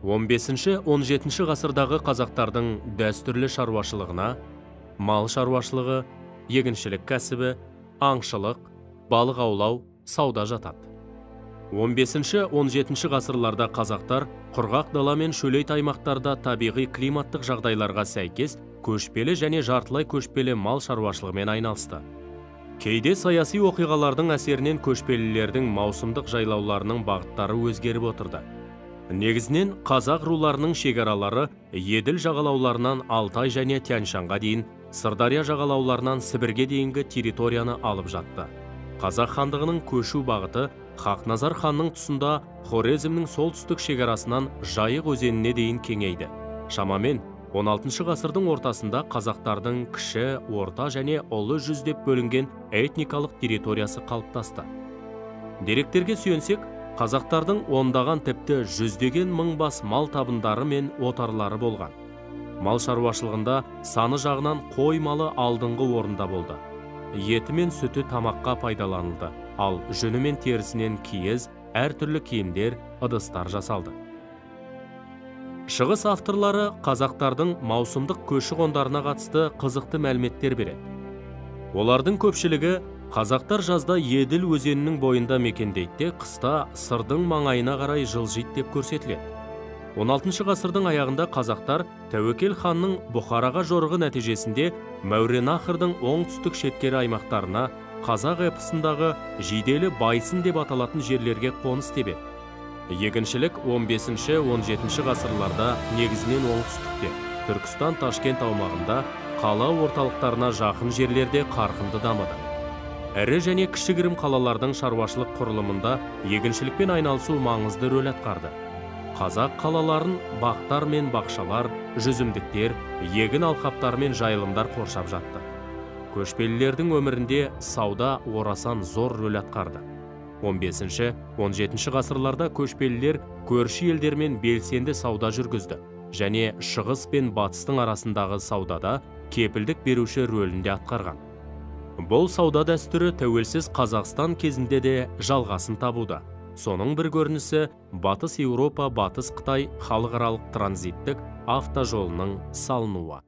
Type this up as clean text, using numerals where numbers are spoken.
15-17 ғасырдағы қазақтардың дәстүрлі шаруашылығына мал шаруашылығы, егіншілік кәсібі, аңшылық, балық аулау, сауда жатады. 15-17 ғасырларда қазақтар құрғақ дала мен шөлейт аймақтарда табиғи климаттық жағдайларға сәйкес көшпелі және жартылай көшпелі мал шаруашылығымен айналысты. Кейде саяси оқиғалардың әсерінен көшпелілердің маусымдық жайлауларының бағыттары өзгеріп отырды. Негізінен қазақ руларының шекаралары Еділ жағалауларынан Алтай және Тянь-Шанға дейін, Сырдария жағалауларынан Сібірге дейінгі территорияны алып жатты. Қазақ хандығының көшу бағыты Хақназар ханның тұсында Хорезмнің солтүстік шекарасынан Жайық өзеніне дейін кеңейді. Шамамен 16 ғасырдың ортасында қазақтардың кіші, орта және ұлы жүз деп бөлінген этникалық территориясы қалыптасты. Деректерге сүйенсек, қазақтардың ондаған, тіпті жүздеген мың бас мал табындары мен отарлары болған. Мал шаруашылығында саны жағынан қой малы алдыңғы орында болды. Еті мен сүті тамаққа пайдаланылды, ал жүні мен терісінен киіз, әртүрлі киімдер, ыдыстар жасалды. Шығыс авторлары қазақтардың маусымдық көші-қондарына қатысты қызықты мәліметтер береді. Олардың көпшілігі қазақтар жазда Еділ өзенінің бойында мекендейді де, қыста Сырдың маңайына қарай жылжиды деп көрсетіледі. 16 ғасырдың аяғында қазақтар Тәуекел ханның Бұхараға жорығы нәтижесінде Мәуереннахрдың оңтүстік шеткері аймақтарына, қазақ эпосындағы Жиделі Байсын деп аталатын жерлерге қоныс тебеді. Егіншілік 15-17 ғасырларда негізінен оңтүстікте, Түркістан, Ташкент аумағында, қала орталықтарына жақын жерлерде қарқынды дамыды. Ірі және кішігірім қалалардың шаруашылық құрылымында егіншілікпен айналысу маңызды рөл атқарды. Қазақ қалаларын бақтар мен бақшалар, жүзімдіктер, егін алқаптар мен жайылымдар қоршап жатты. Көшпелілердің өмірінде сауда орасан зор рөл атқарды. 15-17 ғасырларда көшпелілер көрші елдермен белсенді сауда жүргізді және шығыс пен батыстың арасындағы саудада кепілдік беруші рөлінде атқарған. Бұл сауда дәстүрі тәуелсіз Қазақстан кезінде де жалғасын табуда. Соның бір көрінісі Батыс Еуропа, Батыс Қытай халықаралық транзиттік автожолының салынуы.